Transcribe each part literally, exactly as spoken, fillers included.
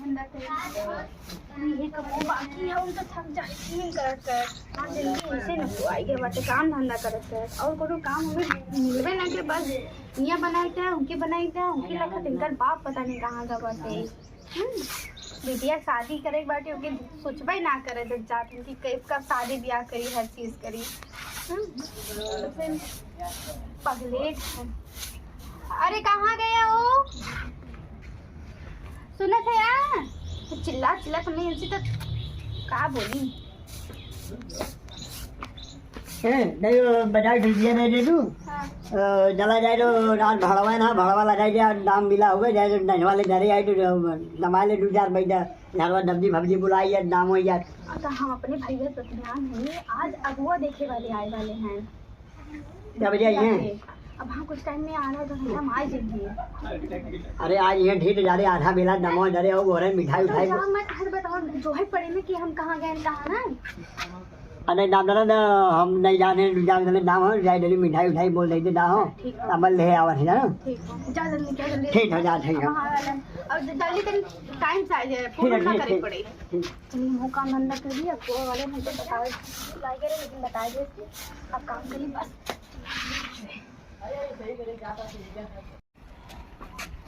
धंधा करे। ये कबो बाकी है, हम तो थक जाए हैं करत करत। हाँ, जिंदगी ऐसे न तो आई गए बाटे, काम धंधा करत करत। और कोनो काम हमें मिलबे ना के, बस इहाँ बनाई थे, उनके बनाई थे, उनके लखत इनकर बाप पता नहीं कहाँ का बाटे। हम्म, बिटिया शादी करे के बाटे, ओके सोचबे ना करे जब जात कि कब, कब शादी ब्याह करी, हर चीज करी। हम्म, पगलेट है। अरे, कहाँ गया हो? सुनत है यार, चिल्ला चिल्ला तुमने इनसे तो का बोली? ए, नहीं, वो बजाज ढुलिया नहीं दे दूँ? हाँ। अ, चला जाए तो रात भड़वा है ना, भड़वा लगा जाए, नाम मिला होगा, जाए तो नहवा ले जा रहे आए तो दमा ले दो चार पैसा, नहवा दबजी भबजी बुलाई यार, नाम हो यार। अगर हम अपने भैया से ध्यान नहीं, आज अगुआ देखे वाले आए वाले हैं। क्या बजे आई हैं? अब हाँ, कुछ टाइम में आधा घंटा में आ जाएंगे। अरे, आज ये ढीठ जा रहे, आधा बेला दमा जा रहे, और बोरे मिठाई उठाई। जाओ मत, हर बताओ, जो है पड़े में कि हम कहाँ गए, कहाँ ना। अरे, नाम ना, ना, हम नहीं जाने, जान गले नाम हो, जाए डेली मिठाई उठाई बोल देते ना हो। ठीक है। अब ले आवा थे, जानो? ठीक है। जा जल्दी, जा जल्दी। ठीक है, जा, ठीक है। हाँ, हाँ, हाँ। और जल्दी तुम टाइम से आ जाए, फोन ठीक है, ना ठीक, करे ठीक, पड़े। ठीक। तुम वो काम धंधा कर लिया, वो वाले मुझे बता दे, लेकिन बता दे, अब काम करिए बस।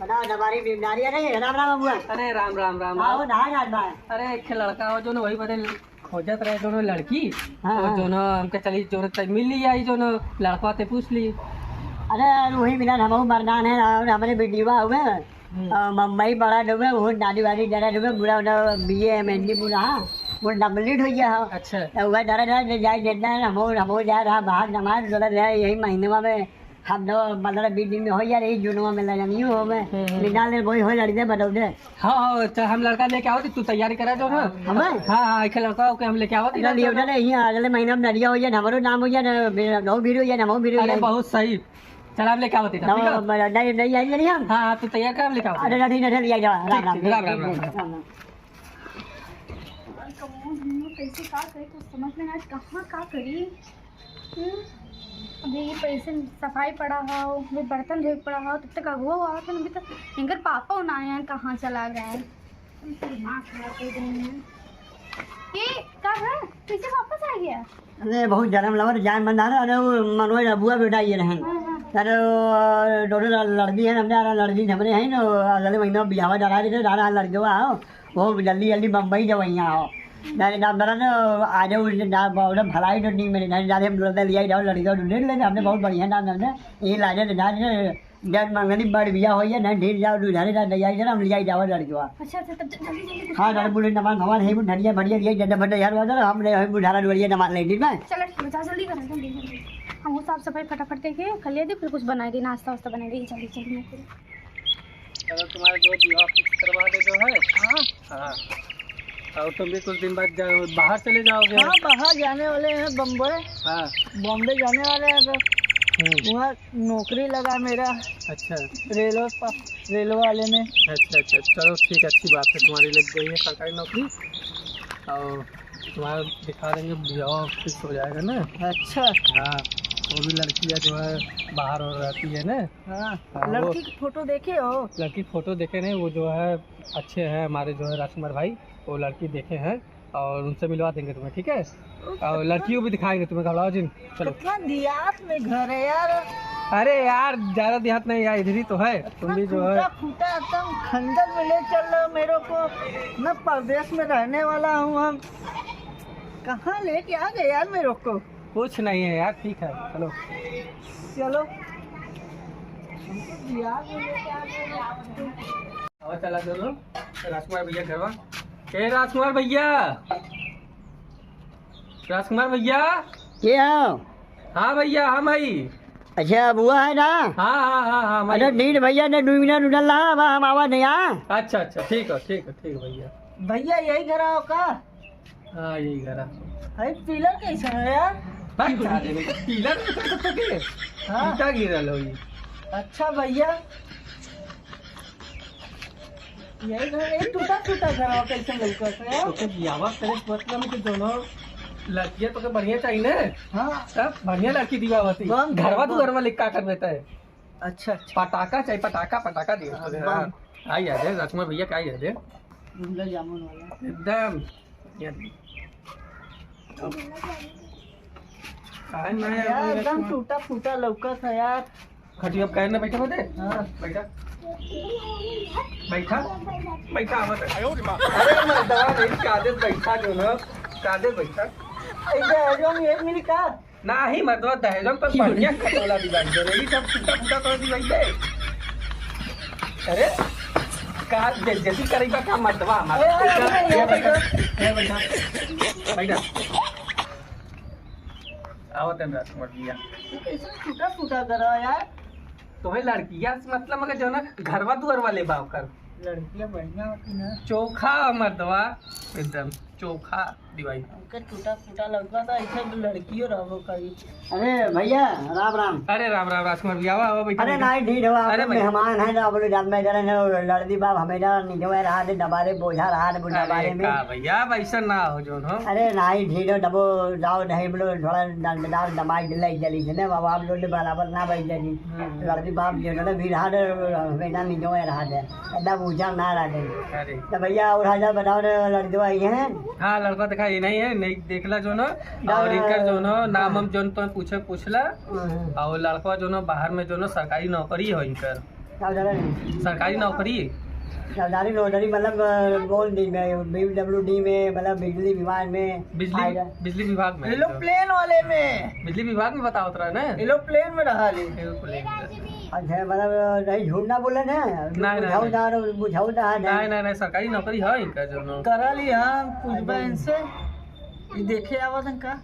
बता, दबारी बीमारी है नहीं? राम राम बबुआ। अरे राम, राम, राम, आओ, राम। ना, राम, राम। अरे, एक लड़का हो जो ना वही बदे खोजत रहे, जो ना लड़की, हाँ, तो हाँ। जो ना हमके चली, जो ना मिल ली आई, जो ना लड़का ते पूछ ली। अरे यार, वही मिलन हमहू मरदान है और हमरे बिटिया हुए, हम्म। और मुंबई बड़ा डूबे, वो नानी वाली डरा डूबे, बुरा ना बीए एमएनडी पूरा, हाँ, वो डबलेट हो गया हो। अच्छा। तो वह डरा डरा जाए, जितना हमहू, हमहू जा रहा बाहर नमाज, डरा रहा यही महीने में हम दो पंद्रह बीस दिन में हो जा रही, जूनवा में लगनियो हो में। हम्म, हम्म। निकाल ले, वही हो लड़ी दे, बदल दे। हाँ, हाँ, तो हम लड़का लेके आवत ही, तू तैयारी करा जो ना। हमें? हाँ, हाँ, एक लड़का होके हम लेके आवत ही चल, ना, ये तो उधर नहीं, अगले महीना में नरिया हो जाए, हमारो नाम हो जाए, ना, मेरा गाँव भीड़ हो जाए, ना, हम भीड़ हो अरे, जाए। बहुत सही। चल, हम लेके आवत ही, ना, ठीक है? मैं नहीं, नहीं आई, नहीं हम। हाँ, हाँ, तू तैयार कर, हम लेके आवत ही। अरे, नहीं, नहीं, नहीं, आई जाओ, राम, ठीक, राम, ठीक, राम, राम, राम, राम। राम, राम। कैसे का करे, कुछ समझ में ना, आज कहाँ का करी। हम्म, अभी ये पैसे सफाई पड़ा हो, अभी बर्तन धोए पड़ा हो, तब तक अगुआ हुआ था, अभी तक इनकर पापा ना आए हैं, कहाँ चला गए हैं। दिमाग खराब कर देंगे। ये का है? कैसे वापस आ गया? अरे बहुत जन्म लवर जान बंधा रहा, अरे वो मनोज अबुआ बेटा ये रहन। हाँ, हाँ। अरे वो डोरे लड़-, लड़की है, हमने अरे लड़की हमरे हैं ना, अगले महीना बियाह डरा दे, डाला लड़के हो, वो जल्दी जल्दी बम्बई जाओ, यहाँ आओ। ना, ना, ना, ना, आ जाओ, ना, ना, भलाई तो नहीं मेरे, ना, ना, हम लोग ले आई जाओ, लड़का ढूंढे ले, हमने बहुत बढ़िया नाम, हमने ये लाजे, ना, ना, जब मंगनी बड़ बिया होइए, ना, ढील जाओ, दूधारे ना, ले आई जाओ, हम ले आई जाओ लड़का। अच्छा, अच्छा, तब जल्दी, जल्दी कुछ हाँ, करो। डर बुढ़े नमान, हमारे है, बुढ़िया, बढ़िया, ये जगह बढ़िया, यार, वाला, हमने है, बुढ़ारा, बढ़िया नमान ले, ठीक है? चलो, ठीक है, जाओ, जल्दी करो, जल्दी, जल्दी। हम वो साफ सफाई फटाफट करके खा लिया दे, फिर कुछ बनाए दे, नाश्ता वास्ता बनाए दे, जल्दी, जल्दी, मैं करूँ। चलो, तुम्हारा जो विवाह fix करवा दे जो है। हाँ। हाँ। और तुम भी कुछ दिन बाद जा-, बाहर चले जाओगे। हाँ, बाहर जाने वाले हैं, बम्बई। हाँ। बॉम्बे जाने वाले हैं, तो हम्म। वहाँ नौकरी लगा मेरा। अच्छा। रेलवे पा-, रेलवे वाले में। अच्छा, अच्छा, चलो ठीक, अच्छी बात है, तुम्हारी लग गई है सरकारी नौकरी। और तुम्हारा दिखा देंगे, विवाह fix हो जाएगा ना। अच्छा। हाँ, वो भी लड़कियाँ जो है बाहर और रहती है ना। हाँ, हाँ, वो लड़की की फोटो देखे हो? लड़की की फोटो देखे नहीं, वो जो है अच्छे हैं हमारे जो है राजकुमार भाई, वो लड़की देखे हैं और उनसे मिलवा देंगे तुम्हें, ठीक है? और लड़कियों भी दिखाएंगे तुम्हें, घबराओ जिन। चलो। कितना देहात में घर है यार। अरे यार, ज्यादा देहात नहीं यार, इधर ही तो है। तुम भी जो है टूटा फूटा एकदम खंडर में ले चल रहे हो मेरे को। मैं परदेश में रहने वाला हूँ हम। कहाँ लेके आ गए यार मेरे को? कुछ नहीं है यार, ठीक है, चलो। चलो। और चला चलो, राजकुमार भैया घरवा। ए राजकुमार भैया, राजकुमार भैया। के हो? हाँ भैया, हम आई। अच्छा, बुआ है ना? हाँ, हाँ, हाँ, हाँ, हम अच्छा, आई। ढीठ भैया ने दू मिनट उठल रहा, अब हम आवा नहीं, हाँ? अच्छा, अच्छा, ठीक है, ठीक है, ठीक है भैया। भैया, यही घर आओ का? हाँ, यही घर है। अरे, पिलर कैसन है यार? भाई, बता दे बेटा, पिलर तो, तो, तो, तो के? हाँ। ईटा गिरल होई। अच्छा भैया, यही घर, ये टूटा फूटा घर है, कैसन लौकत है यार? तो के बियाह करे से मतलब कि दोनों लड़कियां तो के बढ़िया चाहिए ना? हाँ। तब बढ़िया लड़की दिवावती। बम, घरवा बम। दुअरवा लिख का कर देता है? अच्छा, अच्छा। पटाखा चाहिए, पटाखा, पटाखा दियो। हाँ, बम। हाँ। आई याद है, राजकुमार भैया का याद है? गुलाब जामुन वाला। एकदम। यार। काहे ना यार, यार, एकदम टूटा फूटा लौकत है यार। खटिया पे काहे ना बैठा बदे? हाँ। बैठा। बैठा। बैठा, आवत है। अरे मर्दवा, नहीं, कादे बैठा जो ना। कादे बैठा। ऐसे है जो, एक मिनट का। नाही मर्दवा, दहेजन पर बढ़िया खटोला दिवाई दे रे, ई सब टूटा फूटा तो दिवाई दे। अरे, का बेइज्जती करेगा का मर्दवा हमार? अरे, अरे, अरे, अरे, अरे, अरे, अरे, बैठा, बैठा, बैठा। आवत है राजकुमार भैया। तू कैसे टूटा फूटा करा यार? तोहे लड़किया से मतलब, मगर जो ना घरवा दुआर वाले बा ओकर। लड़किया बढ़िया होती ना। चोखा मर्दवा, एकदम चोखा। दिवाई। हमके टूटा फूटा लौका था, ऐसे तो लड़कियों रहबो करी। अरे भैया, राम राम। अरे राम राम राजकुमार भैया, आवा, आवा, बैठा, अरे बैठा। नाहीं, ठीक हो, आप अरे लोग भाई। मेहमान हैं ना, आप लोग जान में इधर हैं, लड़दी बाप हमेशा नीचे में रहा दे, दबारे बोझा रहा दे, अरे दबारे में। का भैया, अब ऐसा ना हो जो हो। अरे नाहीं, ठीक हो, दबो, जाओ, नहीं बोलो, थोड़ा दमदार दमाई दिलाई जली थे ना, बाबा, आप लोग बराबर ना बैठ जानी। हम्म। लड़दी बाप जो है ना, भी रहा दे, हमेशा नीचे में रहा दे। एकदम उजर ना रह गई। अरे। तो भैया, और हाल बताओ रे, लड़कवा आई हैं? हाँ, लड़का दिखा, ये नहीं है, नहीं देखला जो ना। ना, और ना, इनकर जो ना, हाँ। नाम हम जोन तो पूछे, पूछला। हाँ, हाँ। और लड़का जो ना, बाहर में जो ना, सरकारी नौकरी हो इनकर। क्या बता रहे हैं? सरकारी नौकरी। सरकारी नौकरी मतलब, अ, कौन दी में, पीडब्ल्यूडी में, मतलब बिजली विभाग में, बिजली, आएगा। बिजली विभाग में। एरोप्लेन वाले में। बिजली विभाग में बतावत रहा ना? एरोप्लेन में रहा ले। एरोप्लेन में। अच्छा, मतलब, नहीं, झूठ ना बोले ना, नहीं, नहीं, बुझाऊ नहीं। ना, बुझाऊ ना है, नहीं, नहीं। नहीं, नहीं, सरकारी नौकरी है इनका जो नो। करा ली, हाँ, पूछबा इनसे, ये देखे आवत हैं का?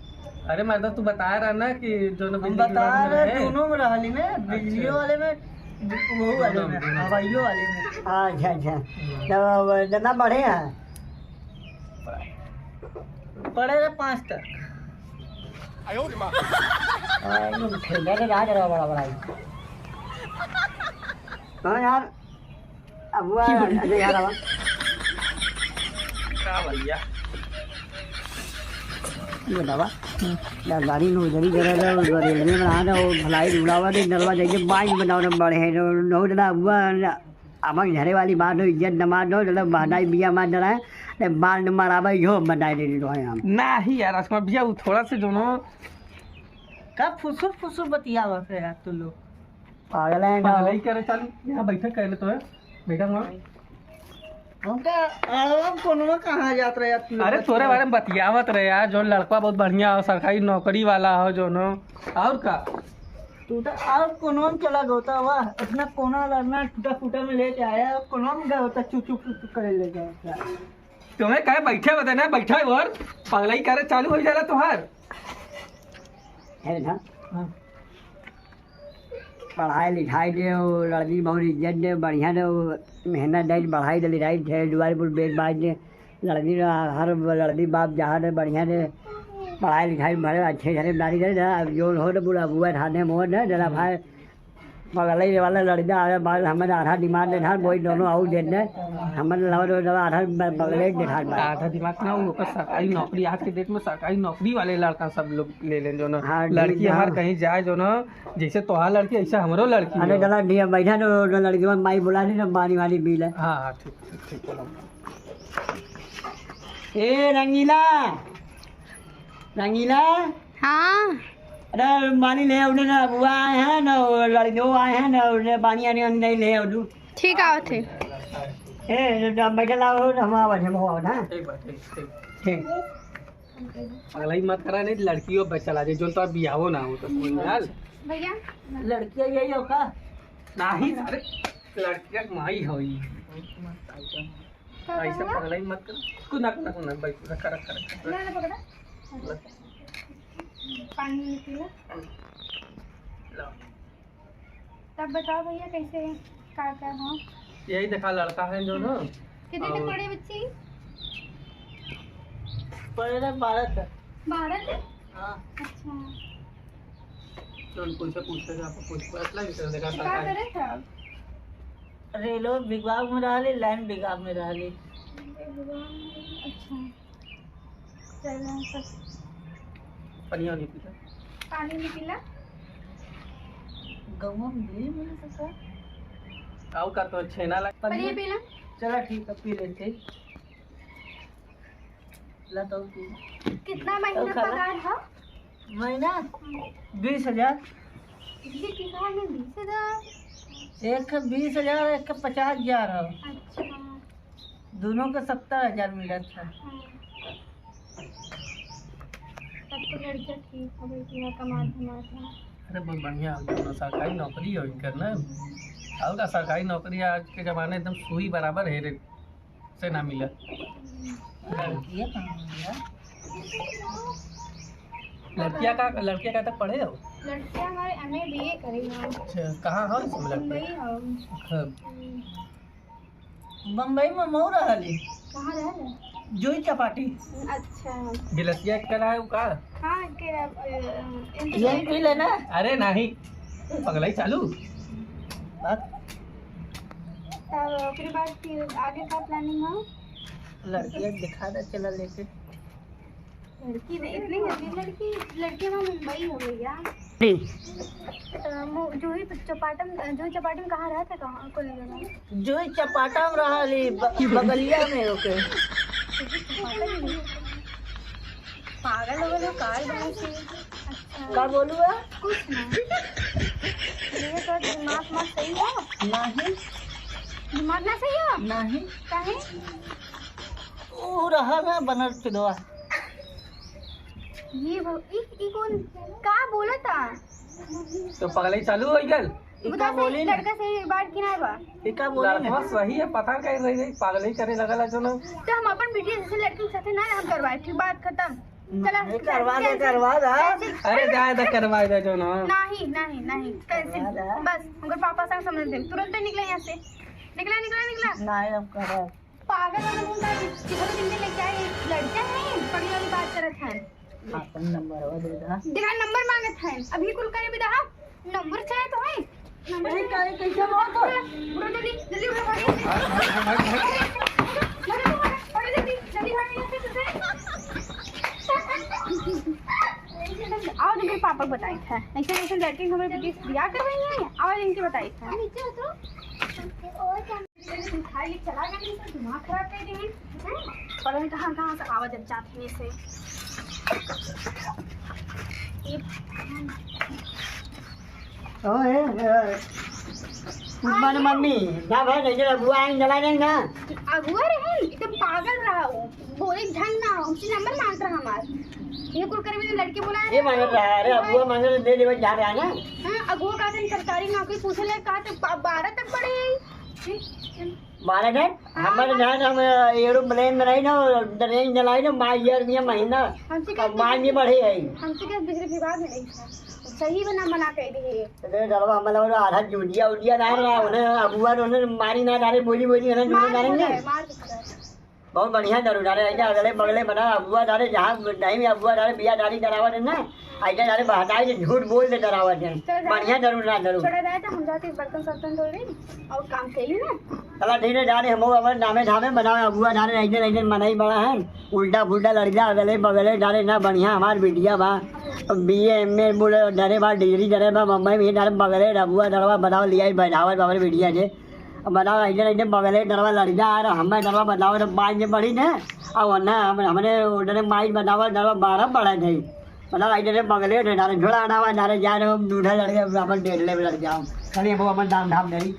अरे मर्दा, तू बताया रहा ना कि जो नो हम बिजली विभाग बताया में रहे, है। दोनों में रहली ना, बिजलियों अच्छा। वाले में, वहू वाले दोनों, में, दोनों। हवाइयों वाले में। अच्छा, अच्छा। हम्म। तो कितना पढ़े हैं? पढ़े रहे पाँच तक। आयो रे माँ। आ, ये ठेला के राज रहा बड़ा बड़ा ही। हाँ यार, अब हुआ, अरे यार, अब का भैया? ये बतावा, यार, गाड़ी में उधर ही जरा, जरा, रेलवे में रहा था, वो भलाई उड़ावा दे, डरवा जाइए, बाइक बनाओ ना, बड़े हैं, नो, नो, डरा हुआ, अमक झरे वाली बात हो, इज्जत दमाद हो, मतलब बहनाई बिया मार डरा है, ते बाल न माराबा, इहो बताए दे दो है हम। नाही यार, राजकुमार भैया, वो थोड़ा से जो नो का फुसुर फुसुर बतियावा से यार तू लोग। पागल है का? पागल ही करे, चल, यहाँ बैठक कर ले तो है, बैठा वहाँ। हमका आड़वा कोनवा कहाँ जात रहे यार तू लोग? अरे, तोरे बारे में बतियावत रहे यार, जो लड़का बहुत बढ़िया हो, सरकारी नौकरी वाला हो, जो नो, और का? तू तो और कोनो में चला गौता, वाह, इतना कोना लड़ना टूटा फूटा में लेके आया, कोनो में गया होता, चू चू चू चू करे ले गया होता। तुम्हें कहे बैठे बता ना, बैठा है और पगलाई करे चालू हो जाला तोहार। है ना? हाँ। पढ़ाई लिखाई दे, वो लड़की बहुत इज्जत दे, बढ़िया दे, वो मेहनत दे, बढ़ाई दे, लिखाई दे, दुआरे पर बेच बाज दे, लड़की ना हर लड़की बाप जहाँ दे, बढ़िया दे, पढ़ाई लिखाई भरे अच्छे घरे में डाली दे, अब जो हो तो पूरा बुआ थाने मोड़ दे, जरा भाई पगलई वाला लड़का आवे, बाद हमें आधा दिमाग दे धार, वही दोनों आऊ दे दे, हमें लवर आधा पगलई दे धार बा। आधा दिमाग ना, वो ओकर सरकारी नौकरी, आज के डेट में सरकारी नौकरी वाले लड़का सब लोग ले लें, जो ना हाँ, लड़की हाँ। हमार कहीं जाए, जो ना जैसे तोहार लड़की, ऐसे हमरो लड़की अरे हो। गला दिया बैठा तो, तो लड़की में माई बुला ली, तो पानी वानी पी ले। हाँ, हाँ, ठीक, ठीक, ठीक, बोलो। ए, रंगीला, रंगीला। हाँ। अरे, पानी ले आओ ना, बुआ आए हैं ना, वो लड़के वो आए हैं ना, उन्हें पानी आने वानी नहीं ले आओ तू। ठीक आवत है। ए, जब बैठे लाओ, हम आवाज, हम आवाज, हाँ? ठीक बा, ठीक, ठीक। ठीक। पगलाई मत करा, नहीं लड़कियों बस चला जाए, जो तो बियाहो ना हो तो कोई हाल। भैया। लड़कियाँ यही हो का? नहीं, अरे, लड़कियाँ माई हो ही। का ऐसा कहला? पगलाई मत कर। कुछ ना, कुछ ना, कुछ ना, बैठ, रखा, रखा, रखा। ना, ना, पकड़ा। पानी नहीं पीला। लो। तब बताओ भैया, कैसे, का, का हो? यही देखा, लड़का है जो ना। कितने तक और पढ़े बच्ची? पढ़े रहे बारह तक। बारह तक? हाँ। अच्छा। चल, कुछ पूछते थे, आपको कुछ पूछ ले, इसे देखा तो का सरकार करे था? रेलवे विभाग में रहली, लाइन विभाग में रहली। विभाग में, अच्छा। चल, हम सब पनिया नहीं पीला। पानी नहीं पीला? गौवा में मिली, मिली सरकार। आओ का तो छेना ला। पनिया पीला? चला ठीक है, पी लेते हैं। ला तो की। कितना महीना तो खाला। पगार है? महीना? हम्म। बीस हजार। इतनी किसान में बीस हजार? एक के बीस हजार, एक के पचास हजार है। अच्छा। दोनों के सत्तर हजार मिलत है। हाँ। तब तो लड़कियाँ ठीक हो गई थी, कमात धमात है। अरे बहुत बढ़िया, अब तो सरकारी नौकरी हो इनकर ना। और का सरकारी नौकरी आज के जमाने एकदम सुई बराबर है रे, से ना मिले। लड़कियाँ कहाँ मिले? लड़कियाँ का, लड़कियाँ का तक पढ़े हो? लड़कियाँ हमारे एमए बीए करी हैं। अच्छा, कहाँ हो इस समय लड़कियाँ? मुंबई हो। अच्छा। हम्म। बम्बई में मऊ रहली। कहाँ रहल है? जूही चपाटी। अच्छा। गिलसिया के कराए उ का? हाँ, के, अ, ये पी लेना। अरे नहीं, पगलाई चालू। बात। तब ओकरे बाद फिर आगे का planning हो? लड़किया के दिखा दे, चला लेके। लड़की नहीं, इतनी जल्दी लड़की, लड़की में मुंबई हो गई यार। जी। अ, मु-, जूही चपाटम, अ, जूही चपाटम कहाँ रहत है, कहाँ, कौन जगह? जूही चपाटम रहली, ब-, बगलिया में ओके। पागल हो गए, काल बना से। अच्छा। का बोलू है? कुछ ना। ये तो दिमाग मत सही है। नहीं। दिमाग ना सही है? नहीं। काहे? ओ रहा ना बनल फिदवा। ये वो, ई, ई कौन, का बोलत है? तो पगलाई चालू हो गल। ई का बोली ना? लड़का से बात की ना बा। ई का बोली ना? लड़कवा सही है, पता कहीं रही रही, पागल ही करे लगल है जो ना। तो हम अपन बिटिया जैसे लड़की के साथे ना हम करवाए, ठीक बात खत्म। चला, नहीं, करवा दे, cancel। करवा दे। Cancel। अरे जाए दे, करवा दे जो ना। नहीं, नहीं, नहीं, cancel। करवा दे। बस, हमको पापा संग समझ दे, तुरंत निकले यहाँ से। निकला, निकला, निकला। नहीं, हम करब। पागल वागल होता है, किधर जिंदगी लेके आए, लड़का है, पगली वाली बात करत है। आपन नंबरवा दे दा। देखा नंबर मांगत है, अभी कुल करे भी रहा, नंबर चाहे तो है, नंबर अरे चाहे। काहे, कैसे बात है? उठो जल्दी, जल्दी उठो, भागो। भागो, भागो, भागो, भागो। उठो जल्दी, जल्दी भागो यहाँ से, तुझे। आओ, मेरे पापा को बताई था, ऐसे, ऐसे लड़के को हमारे बिटिया से ब्याह करवाई है, आओ, इनके बताई था। नीचे उतरो। खाली चला गया, इनका दिमाग खराब कर दिए हैं। पता नहीं कहाँ, कहाँ से आवाज अब जाती है से। ये ओए, ए, मन मम्मी, ना भाई, नहीं, अगुआ आइन, चला जाए ना। अगुआ रहे, एकदम पागल रहा वो। बोले ढंग ना, हमसे नंबर मांग रहा हमार। ये कुल करे में लड़के बुलाए ये रहे। मांगत रहा, अरे, अगुआ मांगे तो दे देवे, जा रहा है ना। हाँ, अगुआ का दिन सरकारी नौकरी पूछे ले, कहा तो बा-, बारह तक पढ़े हैं। बारह है? हाँ, हमारे हाँ। यहाँ हम aeroplane में रही ना, train चलाई ना, बाईस हजार रुपया महीना। हमसे क्या अब मांग भी बढ़े है। हमसे क्या बिजली विभाग में नहीं था। सही बना मना कर दिए। अरे डरवा, हम लोग आधा जूतिया उतिया ना रहा, उन्हें अबुआ ने उन्हें मारी ना डाले, बोली बोली उन्हें जूते मार डालेंगे। बोला है, मार बोला है। बहुत बढ़िया दारू डाले, ऐसे अगले बगले बना अबुआ डाले, जहाँ नहीं भी अबुआ डाले, बिया डाली डरावा देना। ऐसे डाले बहताई से झूठ बोल दे डरावा दे। चल, जा। बढ़िया दारू ना दारू। छोड़ा जाए तो हम जाते बर्तन सर्तन धो ले और काम चाहिए ना। चला ठीक है, जा रहे हम, हमारे नामे धामे बनावे, अगुआ जा रहे, ऐसे, ऐसे मनई बड़ा है, उल्टा फुल्टा लड़ जा, अगले बगले जा रहे ना, बढ़िया हमार बिटिया बा, बीए एमए बोले, डरे बा, डिग्री डरे बा, बम्बई में जा रहे, बगले रबुआ दड़वा बनाओ, लिया ही बैठावत बा, हमारे बिटिया जे, अब बनाओ, ऐसे, ऐसे बगले दड़वा लड़ जा, और हमें दड़वा बनाओ, तो बाज में पड़ी ने, और वरना हम, हमने उधरे माई बनावा, दड़वा बारह पड़ा थे, मतलब, ऐसे बगले थे, नारे झोला हटावा, नारे जा रहे, हम दूल्हा लड़ गए, अपन डेढ़ ले लड़ जाओ, खाली हम अपन दाम धाम नहीं।